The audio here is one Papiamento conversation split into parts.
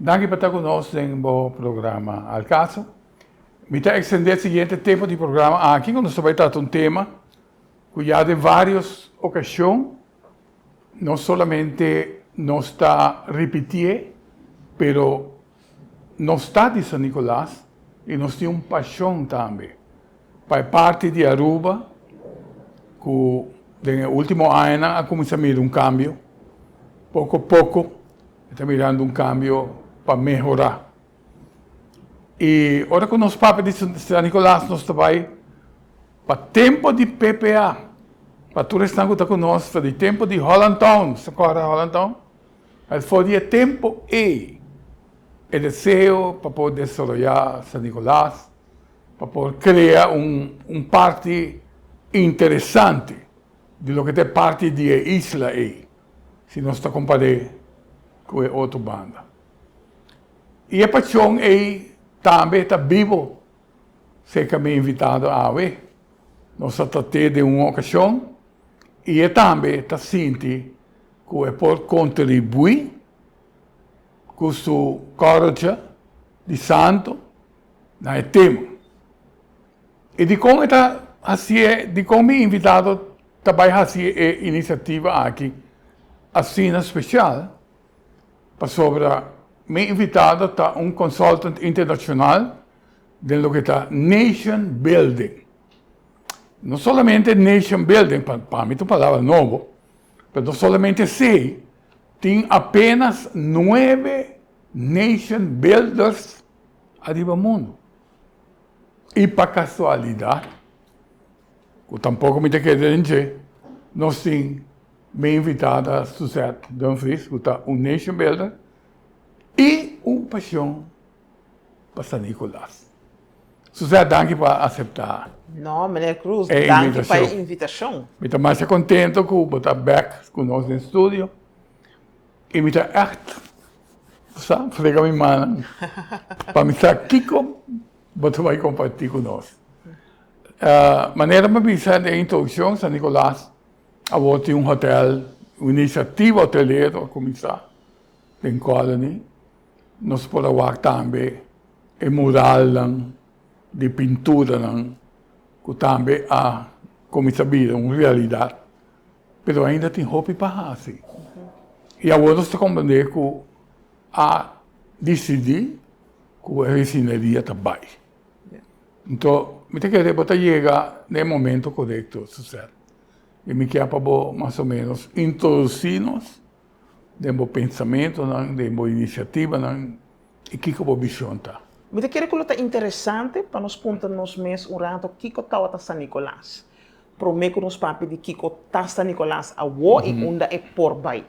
Danki pa ta ku nos den bo programa Al Caso. Mi ta extende e siguiente tempo di programa aki ku nos ta bai trata un tema ku ya den varios ocasion no solamente nos ta ripitié, pero nos ta di San Nicolas y nos tin un pasion tambe pa e parti di Aruba cu den e ultimo añanan a cuminsa mira un cambio, poco poco e ta mirando un cambio pa mehora. Y ora cu nos papia di San Nicolas nos ta bay pa tempo di PPA, pa tur esnan cu ta cu nos ta di tempo di Holland Town, sa corda Holland Town? El for di e tempo ey e deseo pa por desaroya San Nicolas, pa por crea un un parti interesante di loke ta e parti di e isla ey, si nos ta compar'e cu e otro banda. Y e pasion ey tambe ta bibo cerca mi invitado awe. Nos a trat'e den un ocasion y e tambe ta sinti cu e por contribui cu su corcha di santo na e tema. Y dicon e ta haci'e, dicon mi invitado ta bay haci e iniciativa aki asina special? Pasobra mi invitado ta un consultant internacional den loke ta nation building. No solamente nation building, pa mi ta un palabra nobo, pero no solamente esey, tin apenas nuebe nation builders ariba mundo. Y pa casualidad, cu tampoco mi ta kere den dje, nos tin mi invitada Suzette Dumfries, cu ta un nation builder y un pasion pa San Nicolas. Suzette, danki pa acepta. No, meneer Cruz, danki pa e invitacion. Mi ta masha contento cu bo ta bek cu nos den studio y mi ta echt, sa, frega mi mannan pa mi sa kico bo ta bay comparti cu nos. Manera mi a bisa den introduccion, San Nicolas awor tin un hotel, un iniciativa hotelero a cuminsa den Colony. Nos por a wak tambe e muralnan di pinturanan ku tambe a kuminsá bira un realidat, pero ainda tin hopi pa hasi. I awor nos ta komprendé ku a disidí ku e refineria ta bai. Anto mi ta kere bo ta yega na e momento korekto, Suzette. I mi kier pa bo mas o ménos introdusí nos den bo pensamentonan, den bo inisiativanan i kiko bo vision ta. Mi ta kere ku lo ta interesante pa nos puntra nos mes un rato kiko tawata San Nicolas, promé ku nos papia di kiko ta San Nicolas awo i unda e por bai.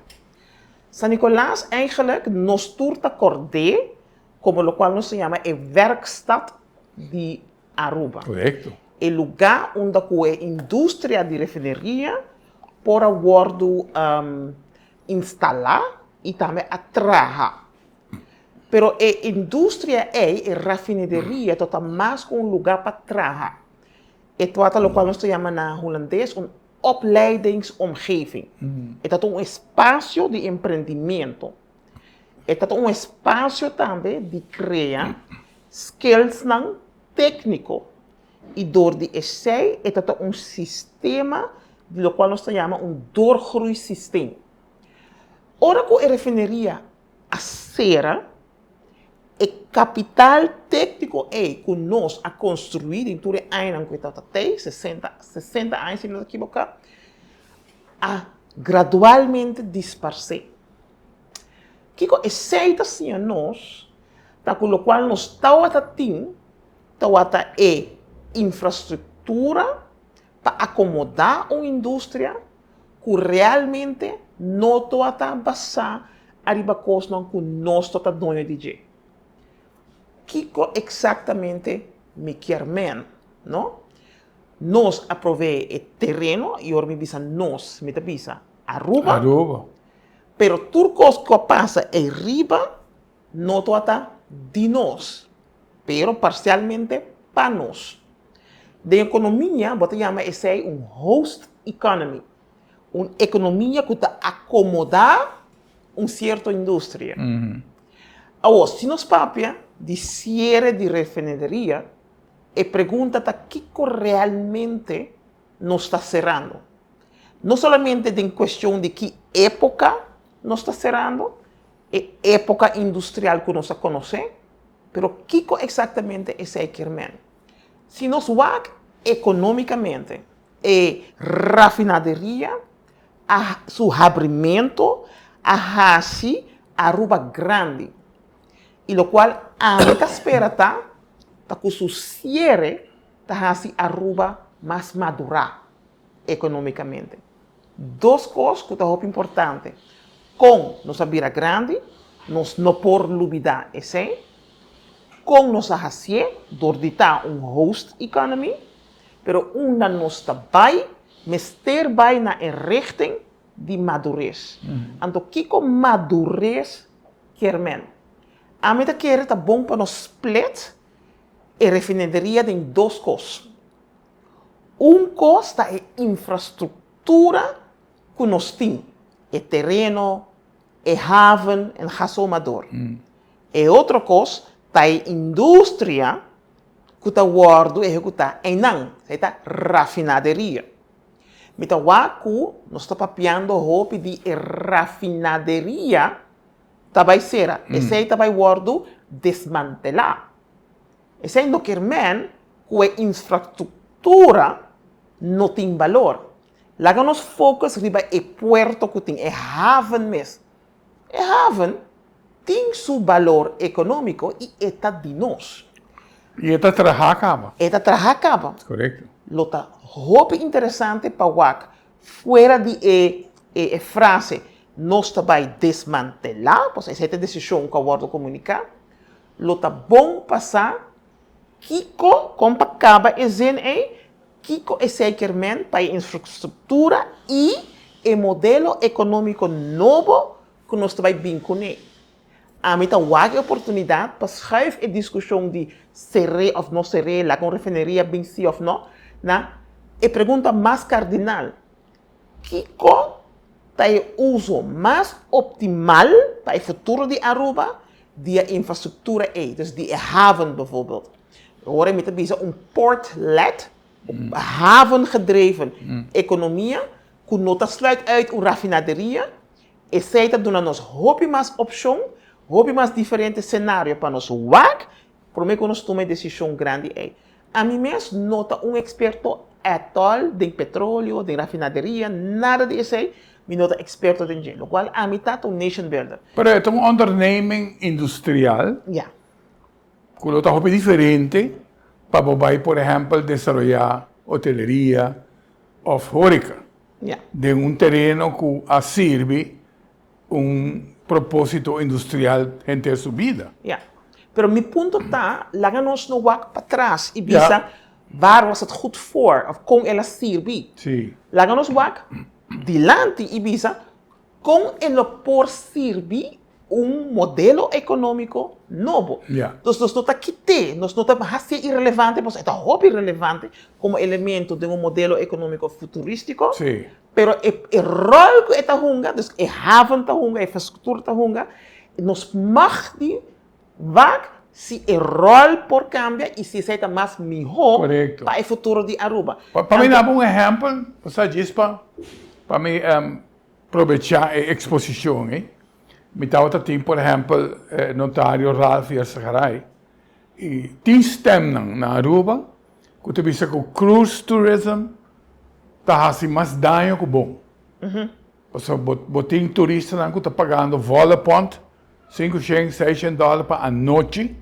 San Nicolas eigenlijk nos tur ta kord'é komo lokual nos ta yama e werkstad di Aruba. Korekto. E lugá unda ku e industria di refineria por a wòrdu instalá i tambe a traha. Pero e industria ei, e rafinederia, tabata mas ku un lugá pa traha. E tabata lokual nos ta yama na hulandes un opleidingsomgeving. E tabata un espasio di emprendimiento. E ta un espasio tambe di krea skillsnan tékniko i dor di esei e ta un sistema di lokual nos ta yama un doorgroeisysteem. Ora ku e refineria a sera, e kapital tékniko ei ku nos a konstruí den tur e añanan ku e tabata tei, sesenta, sesenta aña si mi no ta kiboká, a gradualmente disparsé. Kiko esei ta siña nos? Ta ku lokual nos tawata tin tawata e infrastruktura pa akomodá un industria ku realmente no tawata basá ariba kosnan ku nos tawata doño di dje. Kiko eksaktamente mi kier men, no? Nos a proveé e tereno, i ora mi bisa nos, mi ta bisa Aruba. Aruba. Pero tur kos ku a pasa ei riba no tabata di nos, pero parsialmente pa nos. Den ekonomia bo ta yama esei un host economy, un ekonomia ku ta akomodá un sierto industria. Awor, si nos papia di siere di refineria, e pregunta ta kiko realmente nos ta serando. No solamente den kuestion di ki époka nos ta serando, e époka industrial ku nos a konosé, pero kiko eksaktamente esei kier men. Si nos wak ekonómikamente, e rafinaderia a su habrimento a hasi Aruba grandi y locual ami ta spera ta ta cu su cierre ta hasi Aruba mas madura economicamente. Dos cos cu ta hopi importante, con nos a bira grandi, nos no por lubida esey, con nos a hacié dor di ta un host economy, Pero unda nos ta bai, mester bai na e richting di madures. Anto kiko madures kier men? Ami ta kere ta bon pa nos split e refineria den dos kos. Un kos ta e infrastruktura ku nos tin, e tereno, e haven en ga zo maar door. E otro kos ta e industria ku ta wòrdu ehekutá einan, esei ta rafinaderia. Mi ta wak ku nos ta papiando hopi di e rafinaderia ta bai sera, esei ta bai wòrdu desmantelá. Esei no kier men ku e infrastruktura no tin balor. Laga nos focus riba e puerto ku tin, e haven mes. E haven tin su balor ekonómiko i e ta di nos. I e ta traha kaba. E ta traha kaba. Korekto. Lo ta hopi interesante pa wak fuera di e e frase nos ta bai desmantelá, pasobra esei ta e desishon ku a wòrdu komuniká. Lo ta bon pa sa kiko, kon pa kaba e zin ei, Kiko esei kier men pa e infrastruktura i e modelo ekonómiko nobo ku nos ta bai bin kuné? Ami ta wak e oportunidat pa schuif e diskushon di ser'é òf no ser'é, laga un refineria bin sí òf no, na e pregunta mas kardinal, Kiko ta e uso mas optimal pa e futuro di Aruba di e infrastruktura ei, dus di e haven bijvoorbeeld? Ora mi ta bisa un port-led, haven-gedreven economia cu no ta sluit uit un rafinaderia, esey ta duna nos hopi mas opcion, hopi mas diferente scenario pa nos wak prome cu nos tuma e decision grandi ey. Ami mes no ta un experto at all den petroleo, den rafinaderia, nada di esey, mi no ta experto den dje. Locual ami ta ta un nation builder. Pero e ta un onderneming industrial. Ya. Ku lo ta hopi diferente pa bo bai por ehèmpel desaroyá hoteleria òf hóreka den un tereno ku a sirbi un propósito industrial henter su bida. Ya. Pero mi punto ta, laga nos no wak patras i bisa waar was het goed voor òf kon el a sirbi. Laga nos wak dilanti i bisa Kon e lo por sirbi un modelo ekonómiko nobo? Dus nos no ta kit'é, nos no ta hasié irelevante, pasobra e ta hopi relevante komo elemento den un modelo ekonómiko futurístiko, pero e e ròl ku e ta hunga, dus e haven ta hunga, e infrastruktura ta hunga, nos mag di wak si e ròl por kambia i si esei ta mas mihó pa e futuro di Aruba. Pa mi daba un ehèmpel, bo sa djis pa pa mi Probechá e eksposishon ei. Mi tabata tin por ehèmpel e notario Ralph Yersagaray i tin stemnan na Aruba ku ta bisa ku cruise tourism ta hasi mas daño ku bon. Pasobra bo tin turistanan ku ta pagando volle pònt, sinku shen, seis shen dòler pa anochi,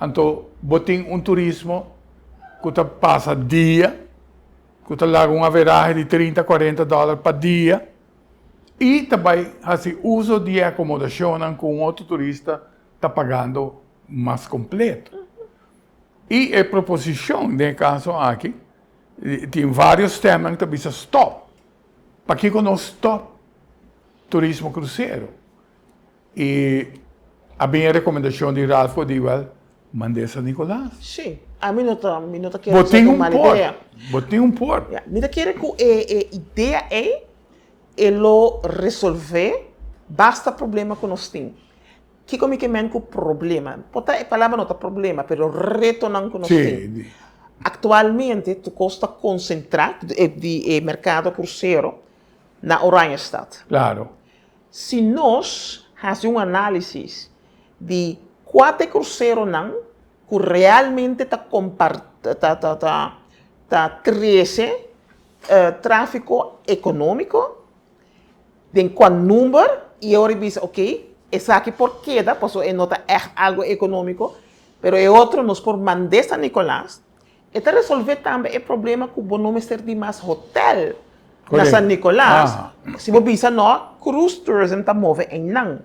anto bo tin un turismo ku ta pasa dia. Ku ta laga un averahe di trinta, kuarenta dòler pa dia i ta bai hasi uso di e akomodashonnan ku un otro turista ta pagando mas kompleto. I e proposishon den e kaso aki tin vários stemnan ku ta bisa stòp. Pakiko no stòp turismo krusero? I a bin e rekomendashon di Ralph Codewell, mand'é San Nicolas. Sí, ami no ta, mi no ta kere ku esei ta un mal idea. Bo tin un port. Ya, mi ta kere ku e e idea ei e lo resolvé basta problema ku nos tin. Kiko mi ke men ku problema? Por ta e palabra no ta problema, pero retonan ku nos tin. Aktualmente tur kos ta konsentrá di e merkado krusero na Oranjestad. Klaro. Si nos hasi un análisis di kua ta e kruseronan ku realmente ta ta trese tráfiko ekonómiko, Den kua number y e ora e bisa ok esaki por keda pasobra e no ta echt algo economico pero e otro nos por mand'e San Nicolas e ta resolve tambe e problema cu bo no mester di mas hotel na San Nicolas si bo bisa no cruise tourism ta move eynan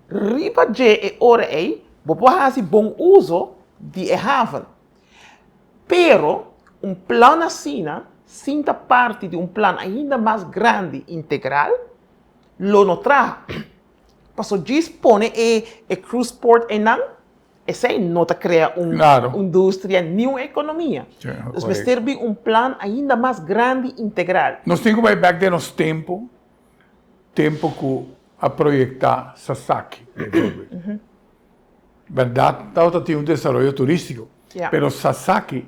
riba dje e ora ey bo por haci bon uzo di e haven. Pero, un plan asina, sin ta parti di un plan ainda mas grandi integral, lo no traha. Paso djis pone e e cruise port einan, esei no ta crea un industria ni un economia. Dus mester bin un plan ainda mas grandi integral. Nos tin cu bai bek den nos tempo, tempo cu a proyecta Sasaki, bijvoorbeeld. Berdad tabata tin un desaroyo turistico, pero Sasaki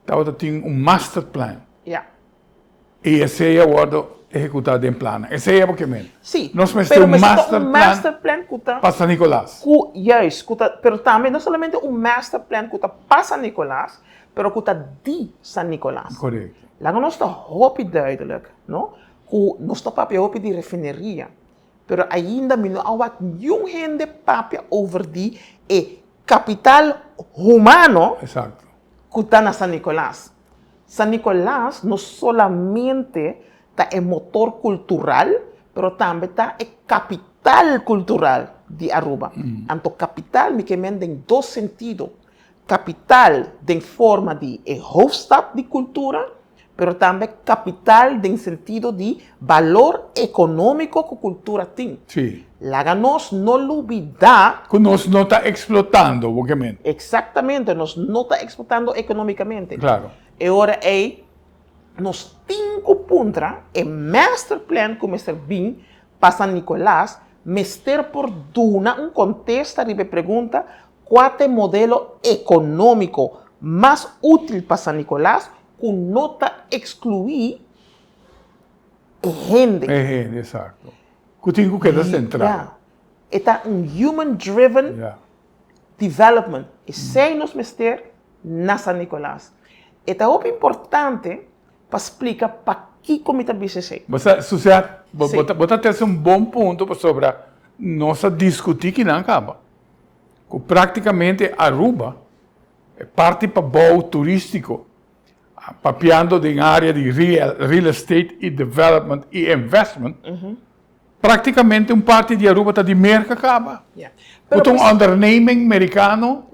tabata tin un master plan. Y esey a wordo ehecuta den plannan. Esey abo ke men. Sí, Nos mester pero un mester ta master un plan master plan cu ta pa San Nicolas. Cu, juist, cu ta, pero tambe no solamente un master plan cu ta pa San Nicolas, pero cu ta di San Nicolas. Correcto. Laga nos ta hopi duidelijk, no, cu nos ta papia hopi di refineria, Pero ainda mi no a wak niun hende papia over di e capital humano cu ta na San Nicolas. San Nicolas no solamente ta e motor cultural, pero tambe ta e capital cultural di Aruba. Anto capital mi ke men den dos sentido. Capital den forma di e hoofdstad di cultura, pero tambe capital den sentido di balor economico cu cultura tin. Laga nos no lubida. Cu nos no ta explotando, obviamente. Exactamente, nos no ta explotando economicamente. E ora ey nos tin cu puntra e master plan cu mester bin pa San Nicolas mester por duna un contesta riba e pregunta Kua ta e modelo ekonómiko mas útil pa San Nicolas ku no ta ekskluí e hende? E hende, esakto. Ku tin ku keda sentral. Ya. E ta un human driven development. Esei nos mester na San Nicolas. E ta hopi importante pa splika pakiko mi ta bisa esei. Bo sa, Suzette, bo ta trese un bon punto pasobra nos a diskutí kinan kaba. Ku práktikamente Aruba, e parti pabou turístiko, papiando den área di real estate i development i investment, práktikamente un parti di Aruba ta di Merka kaba. Ku ta un onderneming merikano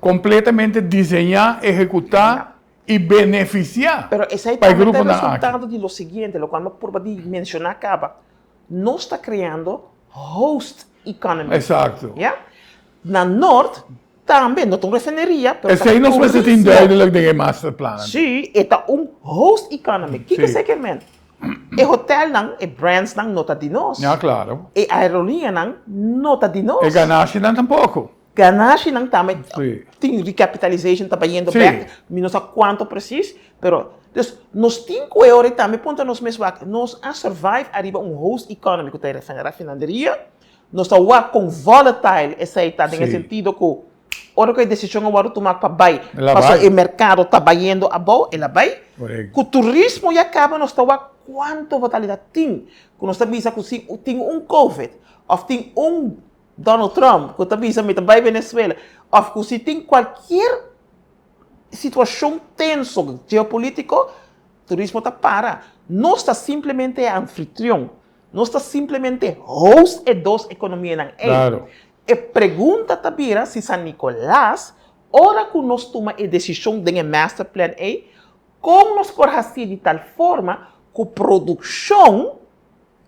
kompletamente diseñá, ehekutá i benefisiá pa e gruponan aki. Pero esei tambe ta resultado di lo siguiente, lokual mi a purba di menshoná kaba. Nos ta creando host economy. Exacto. Ya. Na Noord tambe, no ta un refineria, pero ta Esei nos mester tin turismo. duidelijk den e masterplan. Sí, e ta un host economy. Kiko esei ke men? E hotelnan, e brandsnan no ta di nos. Ya, claro. E aerolineanan no ta di nos. E ganashinan tampoco. Ganashinan tambe tin recapitalization ta bayendo bek, mi no sa cuanto precies, pero dus nos tin cu e ora tambe puntra nos mes wak, nos a survive ariba un host economy cu ta e refineria, nos ta wak con volatile esey ta den e sentido cu ora cu e decision a wordo tuma pa bay, pasobra e mercado ta bayendo abou, el a bay, cu turismo ya caba nos ta wak cuanto votalidad tin, cu nos ta bisa cu si tin un covid of tin un Donald Trump ku ta bisa mi ta bai Venezuela òf ku si tin kualkier situashon tenso geopolitiko, turismo ta para. Nos ta simplemente e anfitrion. Nos ta simplemente host e dos ekonomianan ei. E pregunta ta bira si San Nicolas, ora ku nos tuma e desishon den e master plan ei, kon nos por hasi di tal forma ku produkshon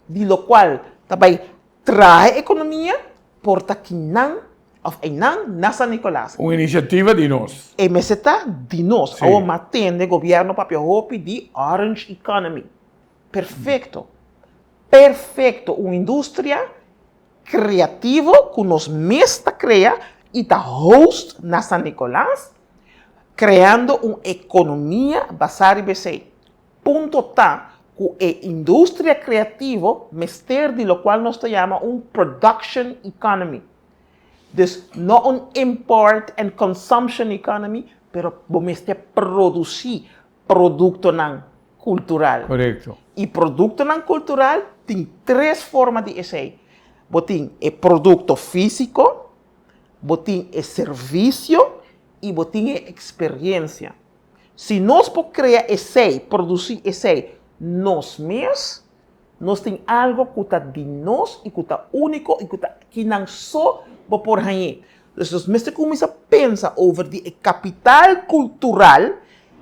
di lokual ta bai Traha ekonomia por ta kinan of einan na San Nicolas. Un inisiativa di nos. E mester ta di nos. Sí. Awor m'a tende gobierno papia hopi di orange economy. Perfecto. Perfecto. Un industria kreativo ku nos mes ta krea i ta host na San Nicolas, kreando un ekonomia basá riba esei. Punto ta ku e industria kreativo mester di lokual nos ta yama un production economy. Dus no un import and consumption economy, pero bo mester produsí produktonan kultural. Korekto. I produktonan kultural tin tres forma di esei. Bo tin e produkto físiko, bo tin e servisio i bo tin e eksperiensia. Si nos por krea esei, produsí esei nos mes, nos tin algo ku ta di nos i ku ta úniko i ku ta kinan so bo por hañ'é. Dus nos mester kuminsá pensa over di e kapital kultural,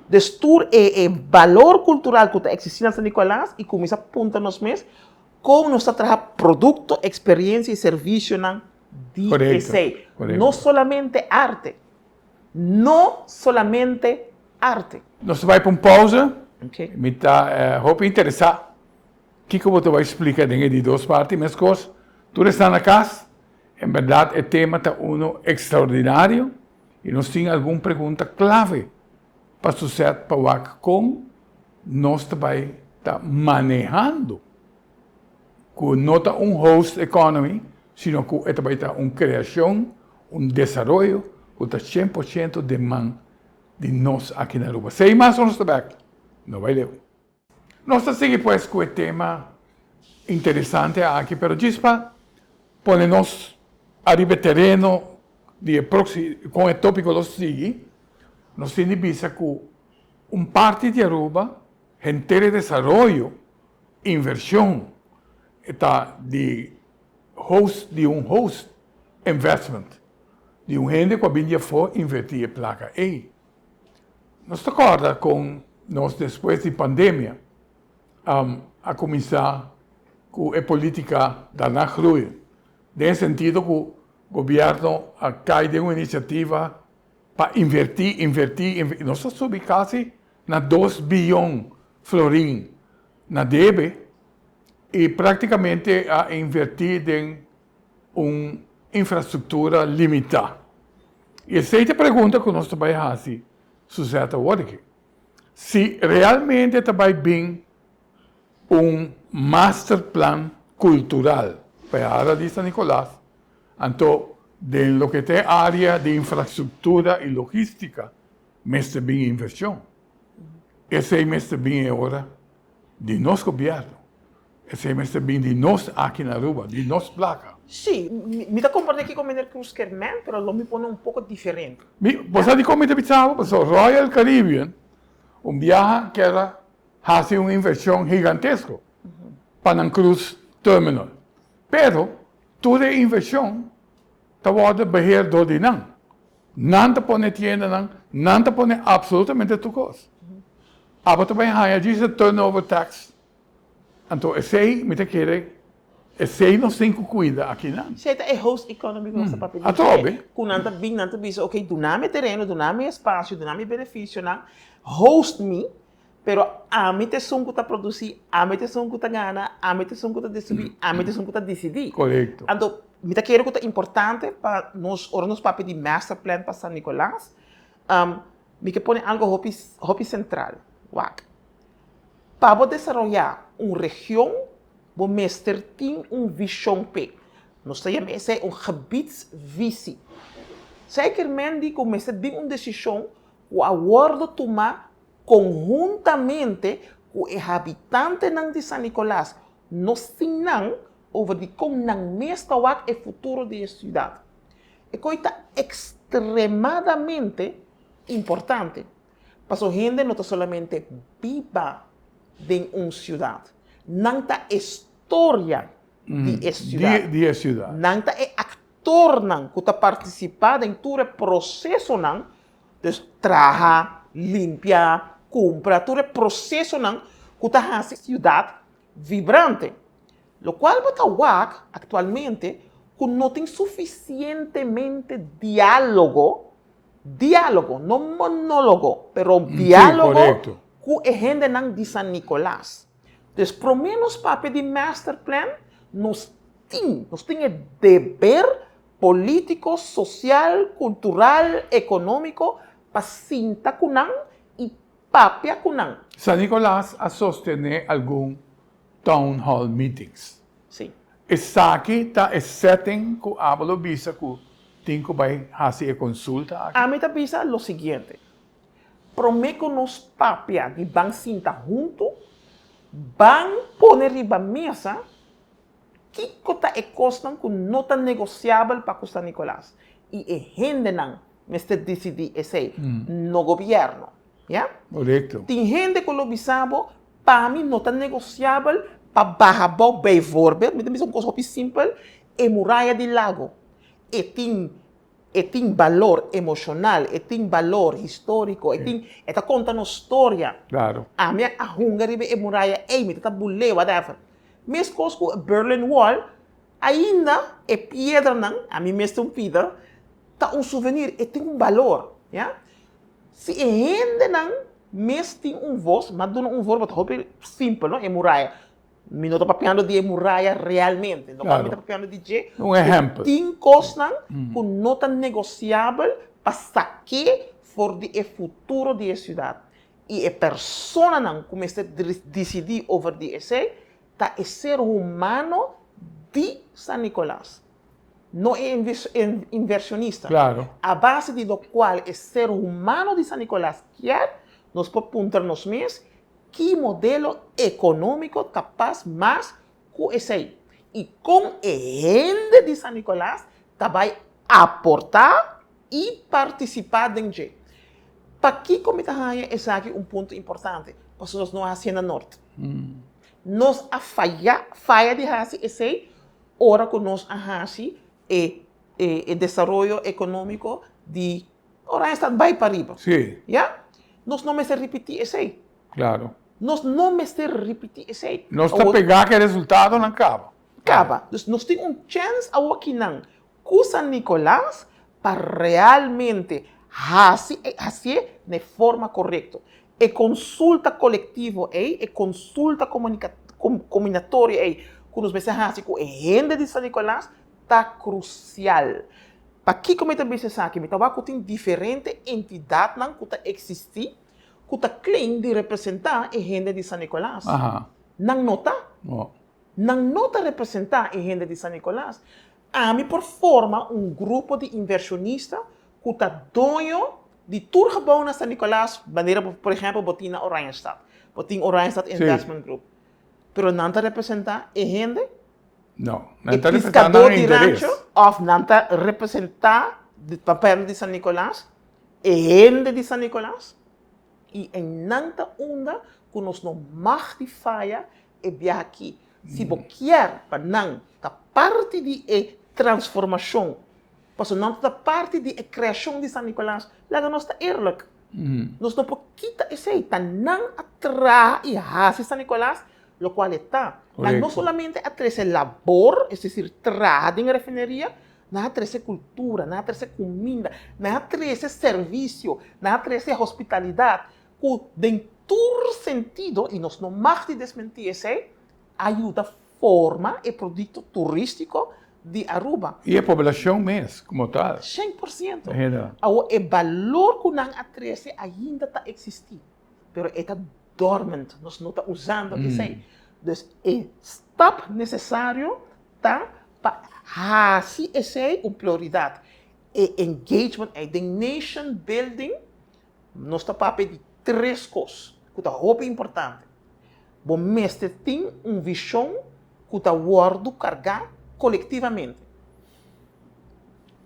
dus tur e e balor kultural ku ta eksistí na San Nicolas i kuminsá puntra nos mes kon nos ta traha produkto, eksperiensia i servisionan di esei. No solamente arte. No solamente arte. Nos ta bai pa un pausa. Mi ta hopi interesá kiko bo ta bai splika den e di dos parti. Meskos tur esnan na kas, en bèrdat e tema ta unu ekstraordinario i nos tin algun pregunta klave pa Suzette pa wak kon nos ta bai ta manehando ku no ta un host economy, sino ku e ta bai ta un kreashon, un desaroyo ku ta 100% den man di nos aki na Aruba. Sei mas nos ta bek, no bai leu. Nos ta sigui pues ku e tema interesante aki, pero djis pa pone nos ariba e tereno di e kon e topiko lo sigui, nos tin di bisa ku un parti di Aruba henter e desaroyo Inversion e ta di host di un host investment, di un hende ku a bin di afó invertí e plaka ei. Nos ta kòrda kon nos despues di pandemia a kuminsá ku e polítika Daarna Groeien, den e sentido ku gobièrnu a kai den un inisiativa pa invertí, invertí, invertí. Nos a subi kasi na dos biyon florin na debe y practicamente a inverti den un infrastructura limita. Y esey ta e pregunta cu nos ta bay haci Suzette awor aki. Si realmente ta bay bin un masterplan cultural pa e area di San Nicolas, anto den loke ta e area di infrastructura y logistica mester bin inversion. Esei mester bin e ora di nos gobierno. Esei mester bin di nos aki na Aruba, di nos placa. Sí, mi ta komprende kiko meneer Cruz kier men, pero lo mi pone un poko diferente. Mi, bo sa dikon mi ta bisa bo? Pasobra Royal Caribbean un biaha kier a hasi un inversion gigantesko pa nan cruise terminal. Pero tur e inversion ta wòrdu beheer dor di nan. Nan ta pone tiendanan, nan ta pone absolutamente tur kos. Abo ta bai haña djis e turnover tax. Anto esei mi ta kere, esei nos tin ku kuida akinan. Esei ta e host economy ku nos ta papia di dje. Atrobe. Ku nan ta bin, nan ta bisa, ok, duna mi tereno, duna mi espasio, duna mi benefisionan, host mi, Pero ami ta esun ku ta produsí, ami ta esun ku ta gana, ami ta esun ku ta distribuí, ami ta esun ku ta disidí. Korekto. Anto, mi ta kere ku ta importante pa nos, ora nos papia di masterplan pa San Nicolas, mi ke pone algu hopi, hopi sentral. Wak, pa bo desaroyá un region, bo mester tin un vishon p'e. Nos ta yama esei un gebiedsvisie. Esei kier men di ku mester bin un desishon ku a wòrdu tumá Konhuntamente ku e habitantenan di San Nicolas, nos tin nan over di kon nan mes ta wak e futuro di e siudat. E koi ta ekstremadamente importante, paso hende no ta solamente biba den un siudat, nan ta e storia di e siudat. Di e siudat. Nan ta e aktornan ku ta partisipá den tur e prosesonan. Dus traha, limpia, kumpra, tur e prosesonan ku ta hasi siudat vibrante. Lokual bo ta wak aktualmente ku no tin sufisientemente diálogo, diálogo, no monólogo, pero diálogo ku e hendenan di San Nicolas. Dus promé nos papia di masterplan, nos. tin, nos tin e deber polítiko, sosial, kultural, ekonómiko pa sinta ku nan i papia ku nan. San Nicolas a sostené algun town hall meetings. Sí. Esaki ta e setting ku abo lo bisa ku tin ku bai hasi e konsulta aki? Ami ta bisa lo siguiente, Promé ku nos papia di ban sinta huntu, ban pone riba mesa kiko ta e kosnan ku no ta negosiabel pa ku San Nicolas i e hendenan mester disidí esei, no gobièrnu. Ya? Korekto. Tin hende ku lo bisa bo, pa mi no ta negosiabel pa baha abou, bijvoorbeeld, mi ta bisa un kos hopi simpel, e muraya di lago. E tin E tin balor emoshonal, e tin balor históriko, e tin, e ta konta nos storia. Klaro. Ami a hunga riba e muraya ei, mi ta ta bul'é, whatever. Meskos ku e Berlin Wall, ainda e piedranan, ami mes ta un pida, ta un souvenir, e tin un balor, ya. Si e hendenan mes tin un vos, mi a duna un voorbeeld hopi simpel, no, e muraya. Mi no ta papiando di e muraya realmente, no mi ta papiando di dje. Un ehempel. Tin kosnan ku no ta negosiabel pa sak'é for di e futuro di e siudat. I e personanan ku mester disidí over di esei ta e ser humano di San Nicolas, no e inversionista. A base di lokual e ser humano di San Nicolas kier, nos por puntra nos mes Ki modelo ekonómiko ta pas mas ku esei? I kon e hende di San Nicolas ta bai aportá i partisipá den dje? Pakiko mi ta haña esaki un punto importante? Pasobra nos no a hasié na Nort. Nos a faya, faya di hasi esei ora ku nos a hasi e e desaroyo ekonómiko di Oranjestad bai pariba. Sí. Ya? Nos no mester ripití esei. Claro. Nos no mester ripití esei. Nos ta pegá ku e resultadonan kaba. Kaba. Dus nos tin un chèns awokinan ku San Nicolas pa realmente hasi hasié na e forma korekto. E konsulta kolektivo ei, e konsulta komunatorio ei ku nos mester hasi ku e hende di San Nicolas ta krusial. Pakiko mi ta bisa esaki? Mi ta wak ku tin diferente entidatnan ku ta eksistí ku ta claim di representá e hende di San Nicolas. Nan no ta. Nan no ta representá e hende di San Nicolas. Ami por forma un grupo di invershonista ku ta doño di tur gebou na San Nicolas, manera por ehèmpel bo tin na Oranjestad. Bo tin Oranjestad Investment Group. Pero nan ta representá e hende? No, E nan ta representá piskadó nan di interes. rancho òf nan ta representá di papel di San Nicolas, e hende di San Nicolas, i einan ta unda ku nos no mag di faya e biaha aki. Si bo kier pa nan ta parti di e transformashon, pasobra nan ta parti di e kreashon di San Nicolas, laga nos ta eerlijk. Nos no por kita esei. Ta nan a traha i hasi San Nicolas Locual e ta. Nan no solamente a trece labor, es decir, traha den e refineria, nan a trece cultura, nan a trece cuminda, nan a trece servicio, nan a trece hospitalidad, cu den tur sentido, y nos no mag di desmenti esey, a yuda forma e producto turistico di Aruba. Y e poblacion mes como tal. 100%. Awor e balor cu nan a trece ainda ta existi. Pero e ta dormant, nos no ta usando esei. Dus e stap necesario ta pa haci esei un prioridad. E engagement ei den nation building nos ta papia di tres cos cu ta hopi importante. Bo mester tin un vision cu ta wordo carga colectivamente.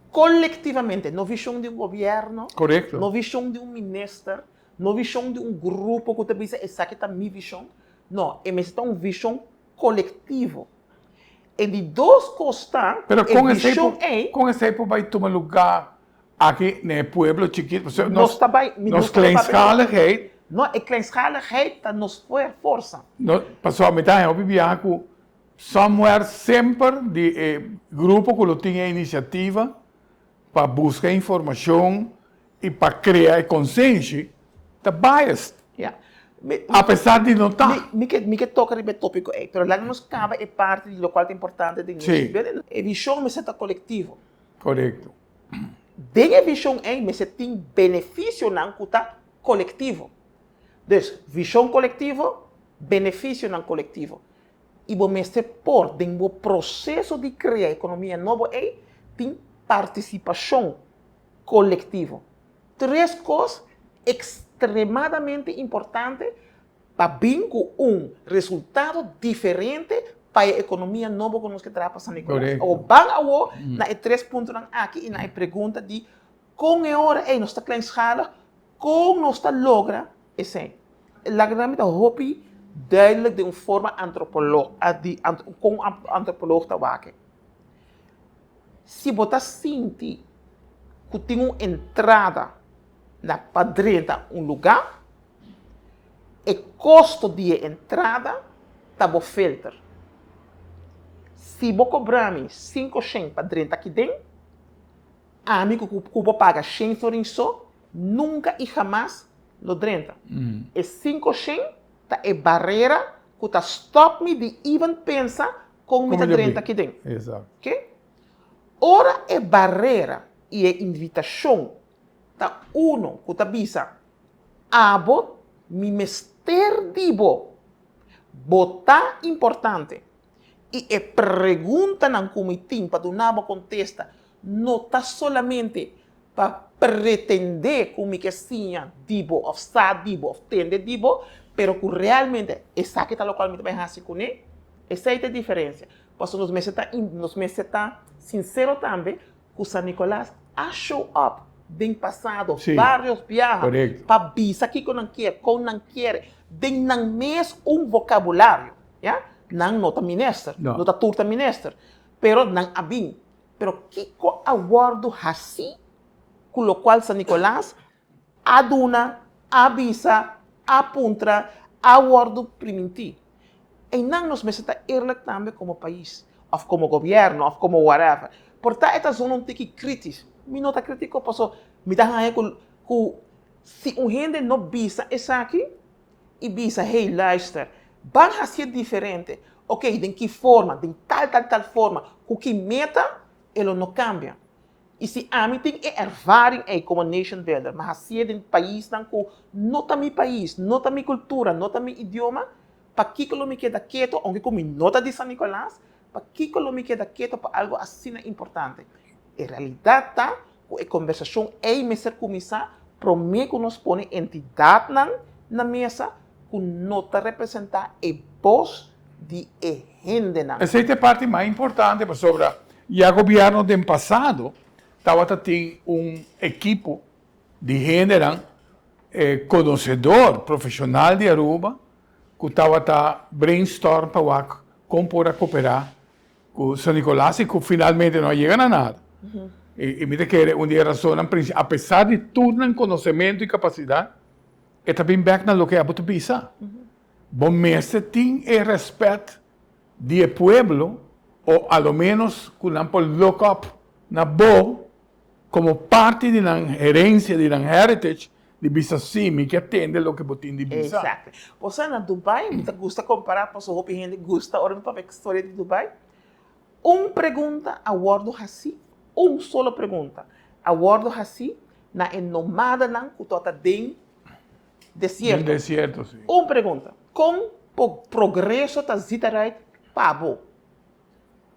Colectivamente, no vision di un gobierno, no vision di un minister, No vishon di un grupo ku ta bisa esaki ta mi vishon. No, e mester ta un vishon kolektivo. E di dos kos ta, Pero e kon esei vishon por, ei. kon esei por bai tuma lugá aki na e pueblo chikitu? Pasobra Nos nos, ta bai, mi nos nos ta bai papia di. kleinschaligheid. No, e kleinschaligheid ta nos forsa. No, pasobra mi ta haña hopi biaha ku somewhere semper di e grupo ku lo tin e inisiativa pa buska informashon i pa krea e konsenshi ta biased. Ya. A pesar di no ta. Mi ke mi ke toka riba e topiko ei, pero laga nos kaba e parti di lokual ta importante den nos building. E vishon mester ta kolektivo. Korekto. Den e vishon ei mester tin benefisionan ku ta kolektivo. Dus, vishon kolektivo, benefisionan kolektivo. I bo mester por den bo proseso di krea ekonomia nobo ei tin partisipashon kolektivo. Tres kos ekstremadamente importante pa bin ku un resultado diferente pa e ekonomia nobo ku nos ke traha pa San Nicolas. Awor ban awor na e tres puntonan aki i na e pregunta di kon e ora ei nos ta kleinschalig, kon nos ta logra esei. Laga mi ta hopi duidelijk den un forma antropolog, di kon antropolog ta wak e. Si bo ta sinti ku tin un entrada na pa drenta un lugá, e kosto di e entrada ta bo filter. Si bo kobra mi 500 pa drenta aki den, ami ku ku bo paga 100 florin so, nunka i hamas lo drenta. E 500 ta e barera ku ta stòp mi di even pensa kon mi ta drenta aki den. Oke? Ora e barera i e invitashon ta uno ku ta bisa, Abo mi mester di bo, bo ta importante i e preguntanan ku mi tin pa duna bo kontesta no ta solamente pa pretendé ku mi ke siña di bo òf sa di bo òf tende di bo, pero ku realmente esaki ta lokual mi ta bai hasi kuné. Esei ta e diferensia. Pasobra nos mester ta nos mester ta sinsero tambe ku San Nicolas a show up den pasado varios biaha pa bisa kiko nan kier, kon nan kier, den nan mes un vokabulario. Ya, nan no ta minister, no ta tur ta minister, pero nan a bin. Pero kiko a wòrdu hasí ku lokual San Nicolas a duna, a bisa, a puntra, a wòrdu primintí? Einan nos mester ta eerlijk tambe komo pais, òf komo gobièrnu, òf komo whatever. Por ta e ta zona un tiki krítis. Mi no ta kritiko paso mi ta haña ku ku si un hende no bisa esaki i bisa hey luister, ban hasié diferente, oke den ki forma, den tal tal tal forma, ku ki meta, e lo no kambia. I si ami tin e ervaring ei komo nation builder, mi hasié den paisnan ku no ta mi pais, no ta mi kultura, no ta mi idioma, pakiko lo mi keda keto, ounke ku mi no ta di San Nicolas, pakiko lo mi keda keto pa algu asina importante? E realidat ta ku e kombersashon ei mester kuminsá promé ku nos pone entidatnan na mesa ku no ta representá e bos di e hendenan. Esei ta e parti mas importante pasobra ya gobierno den pasado tabata tin un ekipo di hendenan konosedor, profeshonal di Aruba ku tabata brainstorm pa wak kon por a koperá ku San Nicolas i ku finalmente no a yega na nada. I mi ta kere un di e rasonnan principal, apesar di tur nan konosementu i kapasidat, e ta bin bèk na loke abo ta bisa. Bo mester tin e rèspèt di e pueblo o a lo ménos ku nan por look up na bo komo parti di nan herensia, di nan heritage, di bisa sí, mi ke tende loke bo tin di bisa. Exactly. Bo sa na Dubai, mi ta gusta kompará pasobra hopi hende gusta ora mi papia storia di Dubai. Un pregunta a wòrdu hasí, un solo pregunta a wòrdu hasí na e nomadanan ku tabata den Desierto. Den desierto, si. Un pregunta. Kon progreso ta zita right pa bo?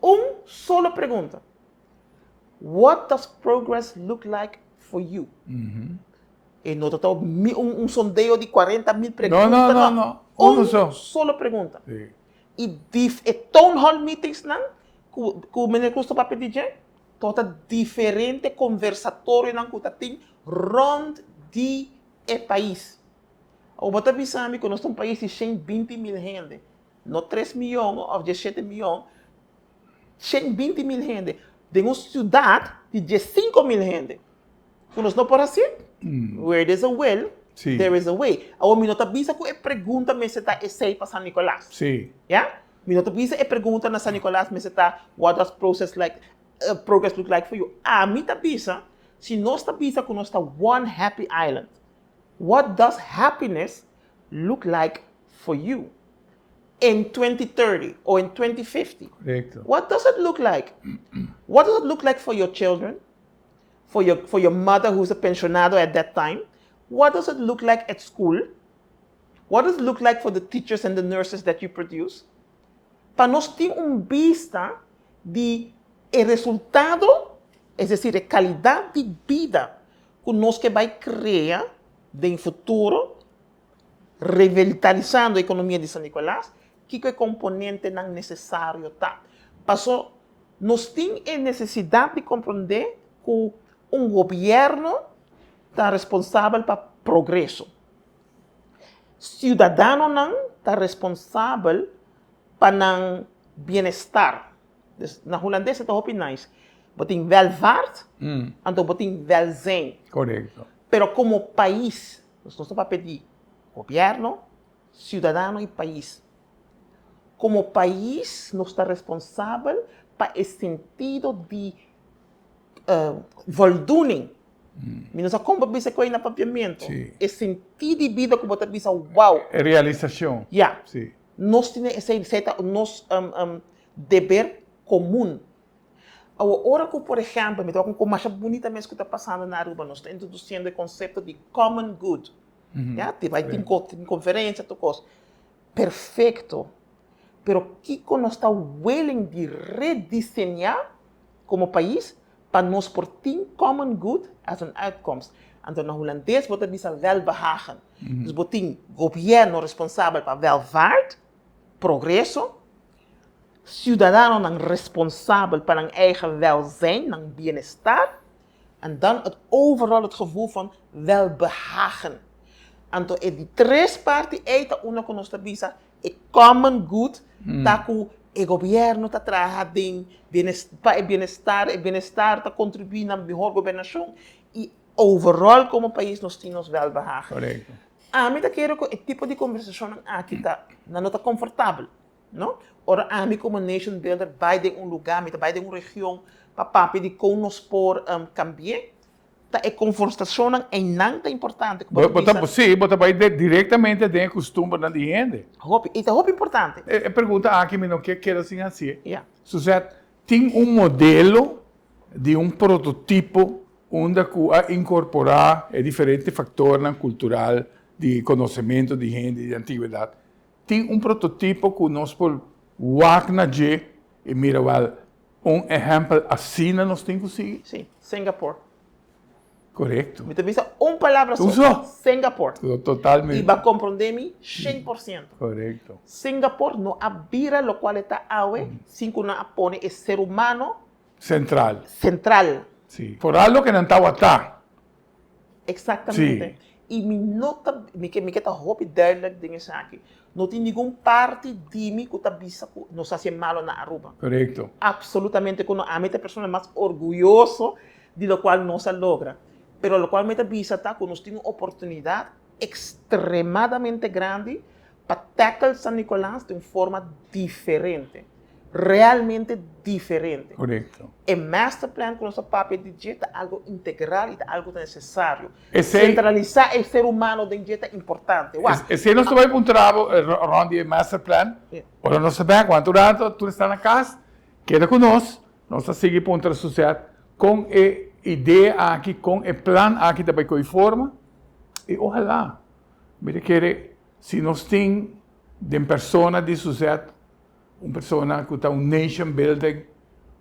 Un solo pregunta. What does progress look like for you? E no ta un un sondeo di 40.000 pregunta. No, no, no, no. Uno so. Un solo pregunta. Si. I dif e town hall meetings nan ku ku meneer Cruz ta papia di dje, tabata diferente konversatorionan ku ta tin rond di e pais. Awor bo ta bisa mi ku nos ta un pais di 120.000 hende, no 3 mion òf 17 mion, 120.000 hende den un siudat di 15.000 hende. Ku nos no por hasi? Where there's a will, there is a way. Awor mi no ta bisa ku e pregunta mester ta esei pa San Nicolas. Ya? Mi no ta bisa e pregunta na San Nicolas mester ta what does process like progress look like for you. Ami ta bisa, si nos ta bisa ku nos ta one happy island, what does happiness look like for you in 2030 or in 2050? Korekto. What does it look like? What does it look like for your children? For your mother who's a pensionado at that time? What does it look like at school? What does it look like for the teachers and the nurses that you produce? Pa nos tin un bista di e resultado, es desir, e kalidat di bida ku nos ke bai krea den futuro, revitalisando e ekonomia di San Nicolas, kiko e komponentenan nesesario ta. Paso nos tin e nesesidat di komprondé ku un gobièrnu ta responsabel pa progreso. Siudadanonan ta responsabel pa nan bienestar. Dus na hulandes e ta hopi nice. Bo tin welvaart, anto bo tin welzijn. Pero komo pais, nos ta papia di gobièrnu, siudadano i pais. Komo pais nos ta responsabel pa e sentido di voldoening. Mi no sa kon pa bisa ku ei na papiamentu. E sentido di bida ku bo ta bisa wow. E realisashon. Ya. Nos tin esei, esei ta nos deber komun. Awor, ora ku, por ehèmpel, mi ta wak un kos masha bunita mes ku ta pasando na Aruba, nos ta introdusiendo e konsepto di common good. Ya, tin bai tin konferensia, tur kos. Perfekto. Pero kiko nos ta willing di rediseñá komo pais pa nos por tin common good as un uitkomst? Anto na hulandes bo ta bisa welbehagen. Dus bo tin gobièrnu responsabel pa welvaart, progreso, siudadanonan responsabel pa nan eigen welzijn, nan bienestar, en dan het overal het gevoel van welbehagen. Anto e di tres parti ei ta unda ku nos ta bisa e common good ta ku e gobièrnu ta traha den pa e bienestar, e bienestar ta kontribuí na mihor gobernashon i overall komo pais nos tin nos welbehagen. Ami ta kere ku e tipo di kombersashonnan aki ta nan no ta konfortabel. No? Ora ami komo nation builder bai den un lugá, mi ta bai den un region pa papia di kon nos por kambi'é, ta e konfrontashonnan einan ta importante ku bo ta bisa. Sí, bo ta bai direktamente den e kustumbernan di hende. Hopi, i ta hopi importante. E pregunta aki mi no ke keda sin hasié. Suzette, tin un modelo di un prototipo unda ku a inkorporá e diferente faktornan kultural di konosementu di hende di antigwedat? Tin un prototipo ku nos por wak na dje i mira wèl un ehèmpel asina nos tin ku sigui? Sí, Singapore. Korekto. Mi ta bisa un palabra so. Un so? Singapore. Totalmente. I bo a komprondé mi 100%. Korekto. Singapore no a bira lokual e ta awe sin ku nan a pone e ser humano. Sentral. Sentral. Sí. Foral loke nan tawata. Exactamente. Y mi no ta, mi ke, mi ke ta hopi duidelijk den esaki. No tin ningun parti di mi cu ta bisa cu nos a haci malo na Aruba. Absolutamente cu no. Ami ta e persona mas orguyoso di locual nos a logra. Pero locual mi ta bisa ta cu nos tin un oportunidad extremadamente grandi pa tackle San Nicolas di un forma diferente. Realmente diferente. E master plan ku nos ta papia di dje ta algu integral i ta algu ta nesesario. Sentralisá e ser humano den dje ta importante. Wak. Esei nos ta bai puntra bo rond di e master plan. Ora nos ta bek, wanta un rato tur esnan na kas, keda ku nos, nos ta sigui puntra Suzette kon e idea aki, kon e plan aki ta bai ko'i forma i ohalá mi ta kere si nos tin den persona di Suzette Un persona ku ta un nation building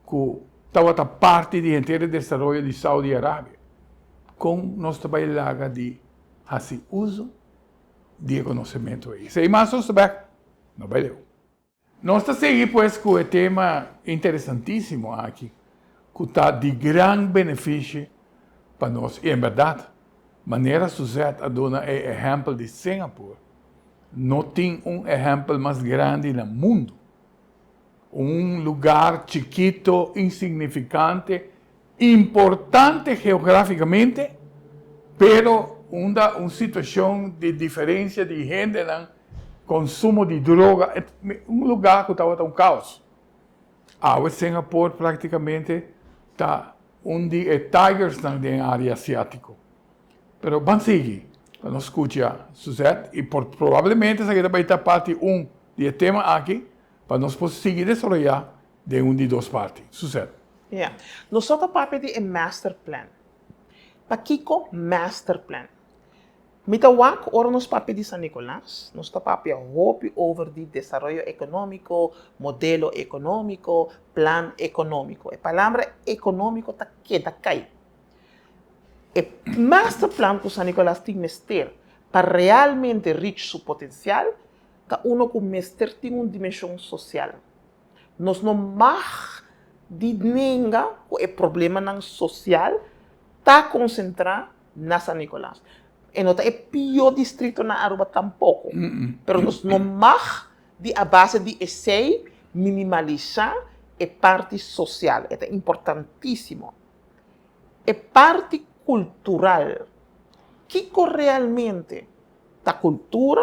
ku tabata parti di henter e desaroyo di Saudi Arabia. Kon nos ta bai laga di hasi uso di e konosementu ei? Esei mas nos ta bek, no bai leu. Nos ta sigui pues ku e tema interesantisimo aki ku ta di gran benefishi pa nos i en bèrdat manera Suzette a duna e ehèmpel di Singapore, No tin un ehempel mas grandi na mundu. Un lugar chikito, insignificante, importante geograficamente, pero unda un situacion di diferencia di hendenan, consumo di droga, un lugar cu tabata un caos. Awe Singapore practicamente ta un di e tigersnan den area asiatico. Pero ban sigui. Pa nos skucha Suzette i por probablemente esaki ta bai ta parti un di e tema aki pa nos por sigui desaroyá den un di dos parti. Suzette. Ya. Nos so ta papia di e master plan. Pakiko master plan? Mi ta wak ora nos papia di San Nicolas, nos ta papia hopi over di desaroyo economico, modelo economico, plan economico. E palabra economico ta keda cay. E masterplan cu San Nicolas tin mester pa realmente reach su potencial ta uno cu mester tin un dimension social. Nos no mag di nenga cu e problemanan social ta concentra na San Nicolas. E no ta e pio distrito na Aruba tampoco, pero nos no mag di a base di esey minimalisa e parti social. E ta importantisimo. E parti cultural, kico realmente ta cultura,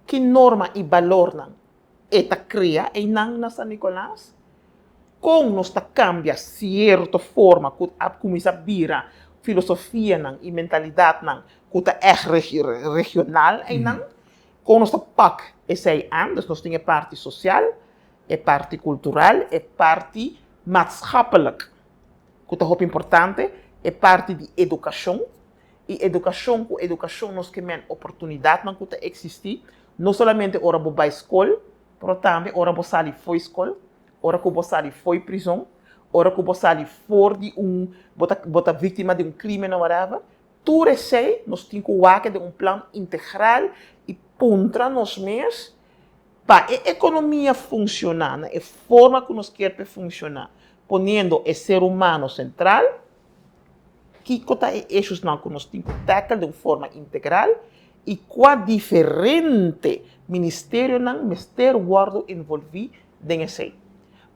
ki norma y balornan e ta crea eynan na San Nicolas, con nos ta cambia cierto forma cu a cuminsa bira filosofianan y mentalidadnan cu ta echt regional eynan, con nos ta pak esey aan, dus nos tin e parti social, e parti cultural, e parti maatschappelijk, cu ta hopi importante, e parti di educacion, y educacion cu educacion nos ke men oportunidadnan cu ta existi, no solamente ora bo bay scol, pero tambe ora bo sali fo'i scol, ora cu bo sali fo'i prison, ora cu bo sali for di un, bo ta bo ta victima di un crimen o whatever, tur esey nos tin cu wak den un plan integral y puntra nos mes Pa e ekonomia funshoná na e forma ku nos kier p'e funshoná, poniendo e ser humano sentral, kiko ta e eshusnan ku nos tin ku tackle den un forma integral i kua diferente ministerionan mester wòrdu envolví den esei.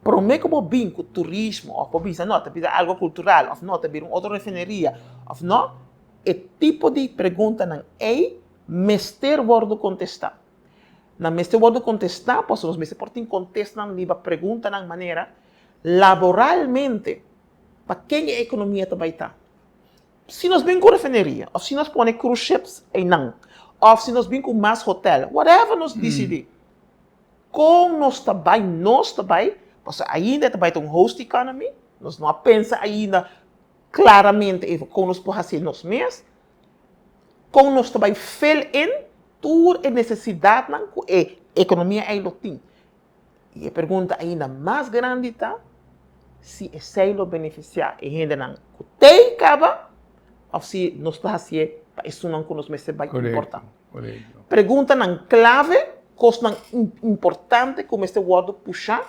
Promé ku bo bin ku turismo òf bo bisa no ta bira algu kultural òf no ta bira un otro refineria òf no, e tipo di preguntanan ei mester wòrdu kontestá. Nan mester wòrdu kontestá pasobra nos mester por tin kontestanan riba preguntanan manera, Laboralmente, pa ken e ekonomia ta bai ta? Si nos bin ku refineria òf si nos pone cruise ships einan òf si nos bin ku mas hotel, whatever nos disidí, kon nos ta bai nos ta bai? Pasobra ainda e ta bai ta un host economy, nos no a pensa ainda klaramente even kon nos por hasi nos mes. Kon nos ta bai fill in tur e nesesidatnan ku e ekonomia ei lo tin? I e pregunta ainda mas grandi ta si esei lo benefisiá e hendenan ku t'ei kaba òf si nos ta hasié pa esunnan ku nos mester bai importá. Preguntanan klave, kosnan importante ku mester wòrdu pushá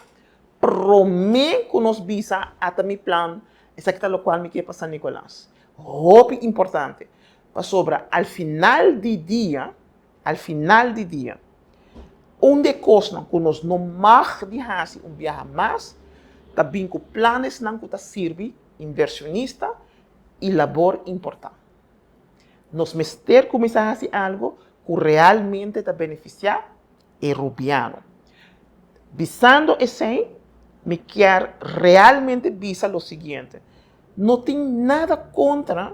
promé ku nos bisa ata mi plan, esaki ta lokual mi ke pa San Nicolas. Hopi importante, pasobra al final di dia, al final di dia, un di e kosnan ku nos no mag di hasi un biaha mas ta bin ku planesnan ku ta sirbi inversionista i labor importá. Nos mester kuminsá hasi algu ku realmente ta benefisiá e rubiano. Bisando esei, mi kier realmente bisa lo siguiente, no tin nada kontra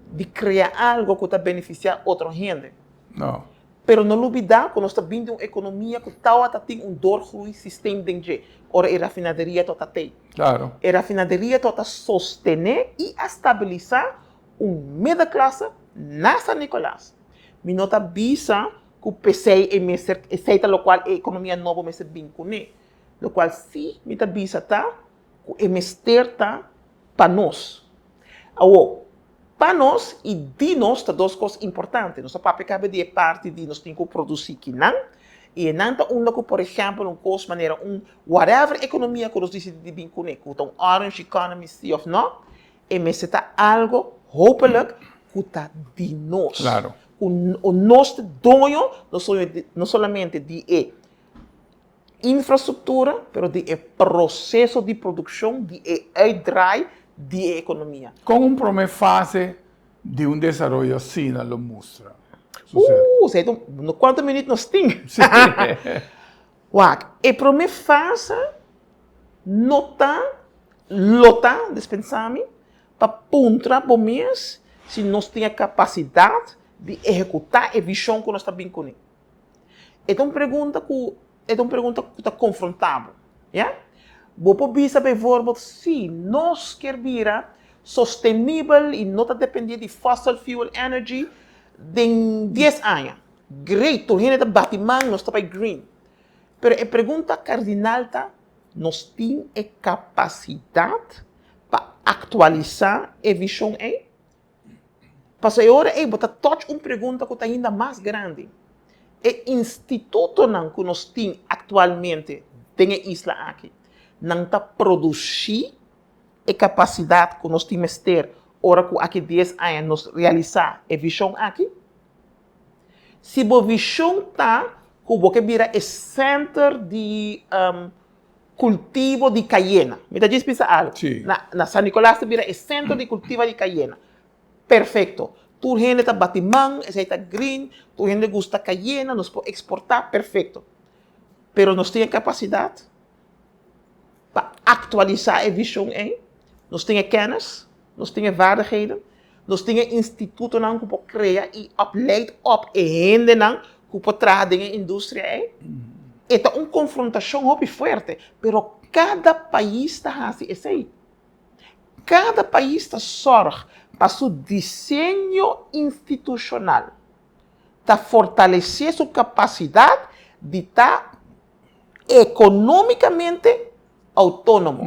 di krea algo ku ta benefisiá otro hende. No. Pero no lubidá ku nos ta bin di un ekonomia ku tawata tin un doorgroeisysteem den dje, ora e rafinaderia tabata tei. Klaro. E rafinaderia tabata sostené i a stabilisá un middenklasse na San Nicolas. Mi no ta bisa ku p'esei e mester, esei ta lokual e ekonomia nobo mester bin kuné. Lokual sí mi ta bisa ta ku e mester ta pa nos. Awor, pa nos i di nos ta dos kos importante. Nos a papia kaba di e parti di nos tin ku produsí kinan, i enan ta unda ku por ehèmpel un kos manera un whatever ekonomia ku nos disidí di bin kuné, ku ta un orange economy sí òf nò, E mester ta algo hopelijk ku ta di nos. Claro. Ku nos ta doño no solamente di e infrastruktura, pero di e proseso di produkshon, di e uitdraai di e ekonomia. Kon un promé fase di un desaroyo asina lo mustra? Esei ta un, kuantu minüt nos tin? Wak, e promé fase no ta, lo ta, dispensá mi, pa puntra bo mes si nos tin e kapasidat. di ehekutá e vishon ku nos ta bin kuné? E ta un pregunta ku e ta un pregunta ku ta konfrontá bo, ya. Bo por bisa bijvoorbeeld, si nos kier bira sostenibel i no ta dependé di fossil fuel energy den dies aña. Great, tur hende ta bati man, nos ta bai green. Pero e pregunta kardinal ta, nos tin e kapasidat pa aktualisá e vishon ei? Pasobra e ora ei bo ta touch un pregunta ku ta ainda mas grandi. E institutonan ku nos tin aktualmente den e isla aki, nan ta produsí e kapasidat ku nos tin mester ora ku aki dies aña nos realisá e vishon aki? Si bo vishon ta ku bo ke bira e sènter di kultivo di kayena. Mi ta djis bisa algu. Sí. Na, na San Nicolas ta bira e sentro di kultiva di kayena. Perfekto. Tur hende ta bati man, esei ta green, tur hende gusta kayena, nos por eksportá, perfekto. Pero nos tin e kapasidat pa aktualisá e vishon ei? Nos tin e kennis? Nos tin e vaardigheden? Nos tin e institutonan ku por krea i opleid op e hendenan ku por traha den e industria ei? E ta un konfrontashon hopi fuerte, pero kada pais ta hasi esei. Kada pais ta sòrg pa su diseño institushonal ta fortalesé su kapasidat di ta ekonómikamente outónomo.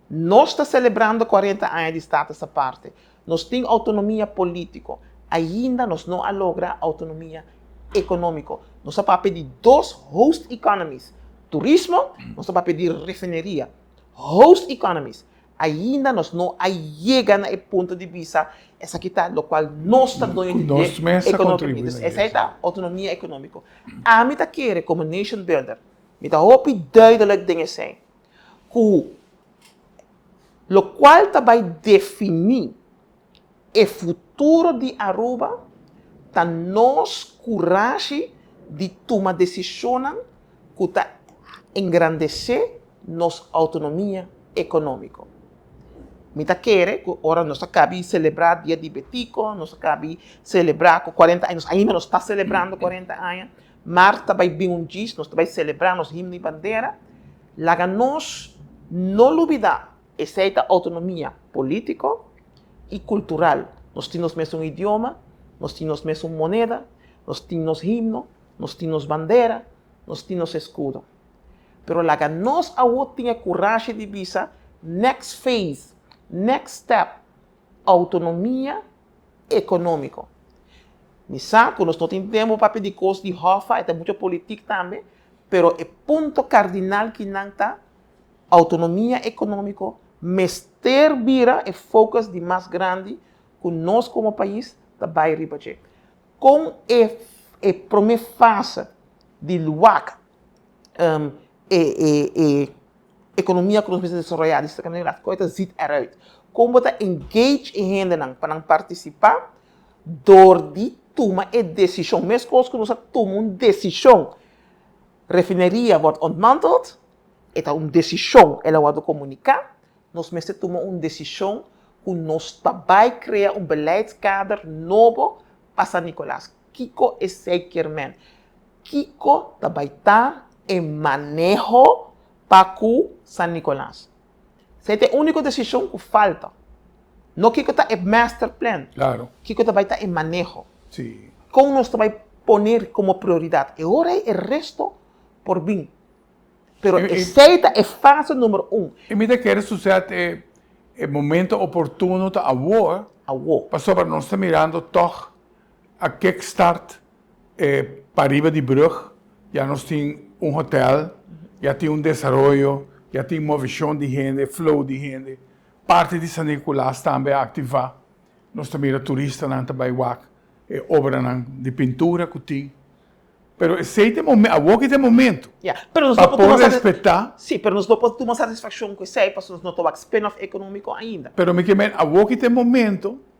Nos ta selebrando kuarenta aña di Status Aparte. Nos tin outonomia polítiko. Ainda nos no a logra outonomia ekonómiko. Nos a papia di dos host economies, turismo, nos a papia di refineria. Host economies. Ainda nos no a yega na e punto di bisa esaki ta lokual nos ta doño di dje ekonómikamente. Esei ta outonomia ekonómiko. Ami ta kere komo nation builder, mi ta hopi duidelijk den esei. Ku lokual ta bai definí e futuro di Aruba ta nos kurashi di tuma desishonnan ku ta engrandesé nos outonomia ekonómiko. Mi ta kere ku ora nos a kabi selebrá Dia di Betico, nos a kabi selebrá ku kuarenta aña, ainda nos ta selebrando kuarenta aña, Mart ta bai bin un djis, nos ta bai selebrá nos himno i bandera. Laga nos no lubidá, esei ta outonomia polítiko i kultural. Nos tin nos mesun idioma, nos tin nos mesun moneda, nos tin nos himno, nos tin nos bandera, nos tin nos eskudo. Pero laga nos awor tin e kurashi di bisa, next phase, next step, outonomia ekonómiko. Mi sa ku nos no tin tempu pa pidi kos di hòf, e ta mucho politik tambe, pero e punto kardinal kinan ta outonomia ekonómiko mester bira e focus di mas grandi ku nos komo pais ta bai riba dje. Kon e e promé fase di luak e e e ekonomia ku nos mester desaroyá di esta manera kon e ta ziet eruit? Kon bo ta engage e hendenan pa nan partisipá dor di tuma e desishon meskos ku nos a tuma un desishon refineria wordt ontmanteld e ta un desishon el a wòrdu komuniká nos mester tuma un desishon ku nos ta bai krea un beleidskader nobo pa San Nicolas kiko esei kier men? Kiko ta bai ta e maneho pa ku San Nicolas? Esei ta e úniko desishon ku falta. No kiko ta e master plan. Claro. Kiko ta bai ta e maneho. Sí. Kon nos ta bai pone komo prioridat. E ora ei e resto por bin. Pero esei ta e fase numero un. I mi ta kere Suzette e e momento oportuno ta awor. Awor. Pasobra nos ta mirando tòg a kick start E pariba di brug ya nos tin un hotel, ya tin un desaroyo, ya tin moveshon di hende, flow di hende. Parti di San Nicolas tambe a aktivá. Nos ta mira turistanan ta bai wak e obranan di pintura ku tin. Pero esei ta e momen, awor ki ta e momento Ya, pero nos no pa por por tuma respetá. Sí, pero nos no por tuma satisfakshon ku esei pasobra nos no ta wak spin-off ekonómiko ainda. Pero mi ke men awor ki ta e momento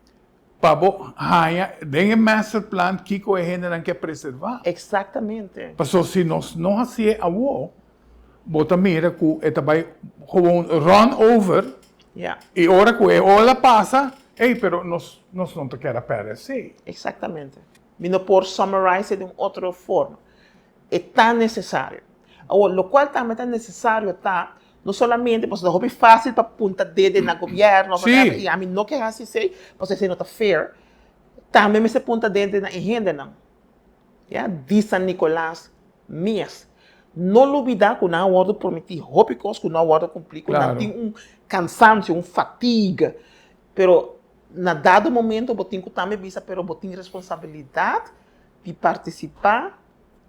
Pa bo haña den e master plan kiko e hendenan ke preservá. Exactamente. Paso si nos no hasié awó, bo ta mira ku e ta bai gewoon run over. Ja. I ora ku e ola pasa, ey, pero nos nos no ta keda pèrdè esei. Exactamente. Mi no por summarize e den un otro forma. E ta necesario. Awor, locual tambe ta necesario ta, no solamente, pasobra ta hopi facil pa punta dede na gobierno, of whatever, y ami no ke haci esey, pasobra esey no ta fair. Tambe mester punta dede na e hendenan, ya, di San Nicolas mes. No lubida cu nan a wordo prometi hopi cos cu no a wordo cumpli, cu nan tin un cansancio, un fatigue, pero na dado momento bo tin cu tambe bisa, pero bo tin responsabilidad di partisipá,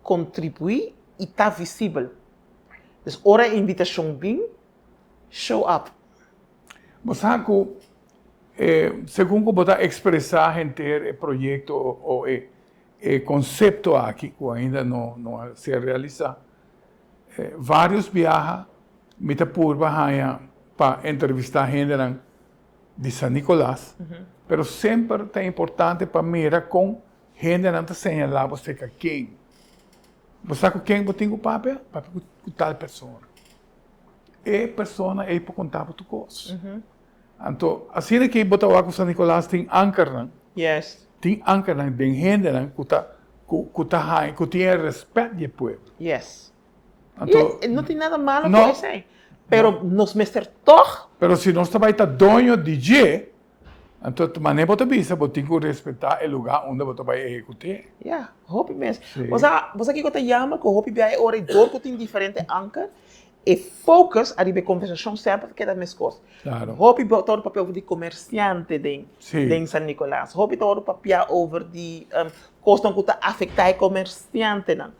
kontribuí i ta visibel. Dus ora e invitashon bin, show up. Bo sa ku segun ku bo ta ekspresá henter e proyekto o e konsepto aki ku ainda no no a ser realisá, vários biaha mi ta purba haña pa entrevistá hendenan di San Nicolas, pero semper ta importante pa mira kon Hendenan ta señalá bo serka ken. Bo sa ku ken bo tin ku papia? Papia ku tal persona. E persona ei por konta bo tur kos. Anto, asina ke bo ta wak ku San Nicolas tin ankernan. Yes. Tin ankernan den hendenan ku ta ku ta haña ku tin e rèspèt di e pueblo. Yes. Anto, I no tin nada malo ku esei. Pero nos mester tòg. Pero si nos ta bai ta doño di dje, Anto manera bo ta bisa bo tin ku respetá e lugá unda bo ta bai ehekut'é. Ya, hopi mes. Sí. Bo sa, bo sa kiko ta yama ku hopi bia e ora i dor ku tin diferente anker, e focus ariba e konversashon semper ta keda meskos. Klaro. Hopi bo ta wòrdu papia over di komersiante den, Sí. den San Nicolas. Hopi ta wòrdu papia over di kosnan ku ta afektá e komersiantenan.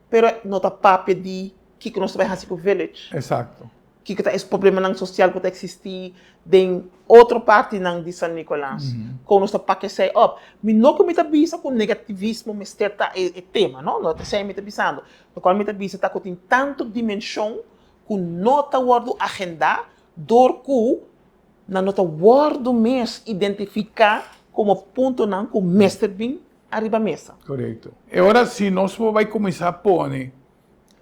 Pero no ta papia di kiko nos ta bai hasi ku village. Esakto. Kiko ta es problemanan sosial ku ta eksistí den otro partinan di San Nicolas? Kon nos ta pak esei op? Mi no ku mi ta bisa ku negativismo mester ta e tema, no, no ta esei mi ta bisando. Lokual mi ta bisa ta ku tin tantu dimenshon ku no ta wòrdu agendá dor ku nan no ta wòrdu mes identifiká komo puntonan ku mester bin ariba mesa. Korekto. E ora si nos por bai kuminsá pone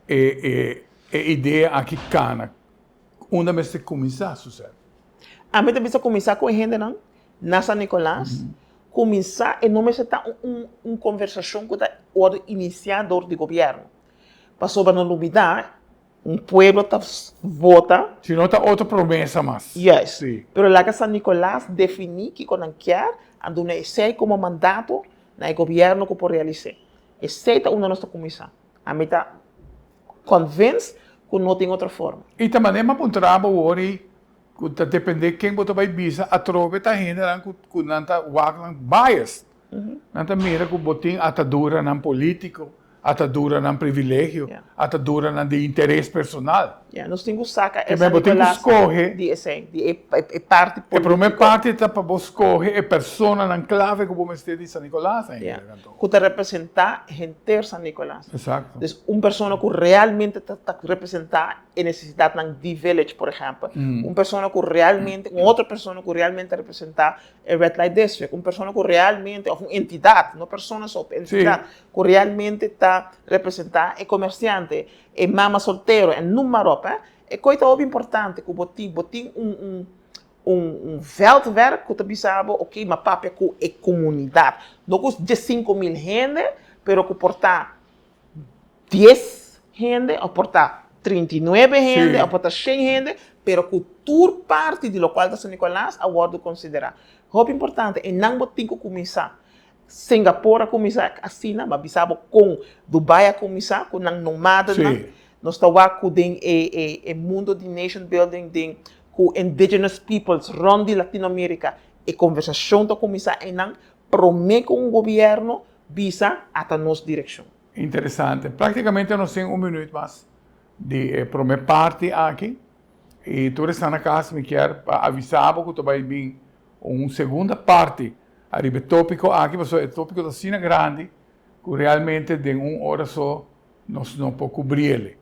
e e idea aki kana, unda mester kuminsá, Suzette? Ami ta bisa kuminsá ku e hendenan na San Nicolas, kuminsá, e no mester ta un un konversashon ku ta wòrdu inisiá dor di gobièrnu, pasobra no lubidá un pueblo ta vota. Si no ta otro promesa mas. Juist. Si. Pero laga San Nicolas definí kiko nan kier, a duna esei komo mandato na e gobièrnu ku por realis'é. Esei ta unda nos ta kuminsá. Ami ta convince cu no tin otro forma. I ta manera mi a puntra bo awor i cu ta depende ken bo ta bay bisa atrobe ta hendenan cu nan ta wak nan biased. Nan ta mira cu bo tin ataduranan politico, ataduranan privilegio, ataduranan di interes personal. Ya, nos tin cu saca e San Nicolas di esey, di e parti politico. E prome parti ta pa bo scoge e personanan clave cu bo mester di San Nicolas. Ya. Ku ta representá henter San Nicolas. Exacto. Dus un persona ku realmente ta ta representá e nesesidatnan di village, por ehèmpel. Un persona ku realmente, un otro persona ku realmente ta representá e Red Light District. Un persona ku realmente, òf un entidat, no persona so, entidat, ku realmente ta representá e komersiante, e mama soltero, e num maar op. E koi ta hopi importante ku bo tin, bo tin un un Un veldwerk ku ta bisa bo, ok, m'a papia ku e komunidat. No ku diesinko mil hende, pero ku por ta dies hende òf por ta 39 hende òf por ta shen hende, pero ku tur parti di lokual ta San Nicolas a wòrdu konsiderá. Hopi importante, einan bo tin ku kuminsá. Singapore a kuminsá asina, m'a bisa bo kon Dubai a kuminsá ku nan nomadenan. Nos ta wak ku den e e mundo di nation building den ku indigenous peoples rònt di Latinoamerika e konversashon ta kuminsá einan promé ku un gobièrnu bisa ata nos direkshon. Interesante. Práktikamente nos tin un minuut mas di e promé parti aki i tur esnan na kas mi kier pa avisá bo ku ta bai bin un segunda parti ariba e tópiko aki pasobra e tópiko ta asina grandi ku realmente den un ora so Nos no por cubriele.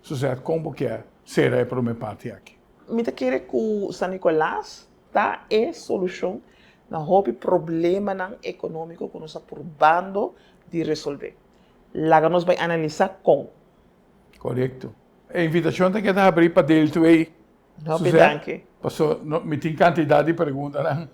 Suzette, con bo kier cera e prome parti aki? Mi ta kere cu San Nicolas ta e solucion na hopi problemanan economico cu nos ta purbando di resolve. Laga nos bay analisa con. Corecto. E invitacion ta keda habri pa deel twee. Hopi danki. Paso mi tin cantidad di preguntanan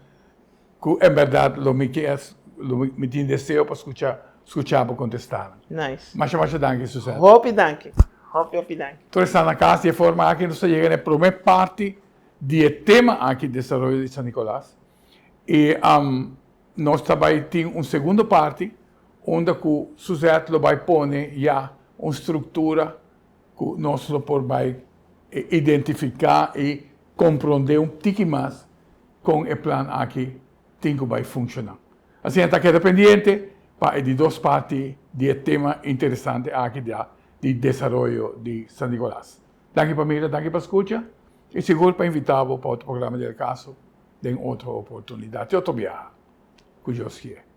cu en berdad lo mi kier. Lo mi tin deseo pa skucha skucha bo kontestá. Nice. Masha masha danki, Suzette. Hopi danki. Hopi hopi danki. Tur esnan na kas, di e forma aki nos ta yega na e promé parti di e tema aki, desaroyo di San Nicolas. I nos ta bai tin un segundo parti unda ku Suzette lo bai pone ya un struktura ku nos lo por bai identifiká i komprondé un tiki mas kon e plan aki tin ku bai funshoná. Asina ta keda pendiente pa e di dos parti di e tema interesante aki di desaroyo di San Nicolas. Danki pa mira, danki pa skucha i sigur pa invitá bo pa otro programa di El Caso den otro oportunidat i otro biaha ku Dios kier.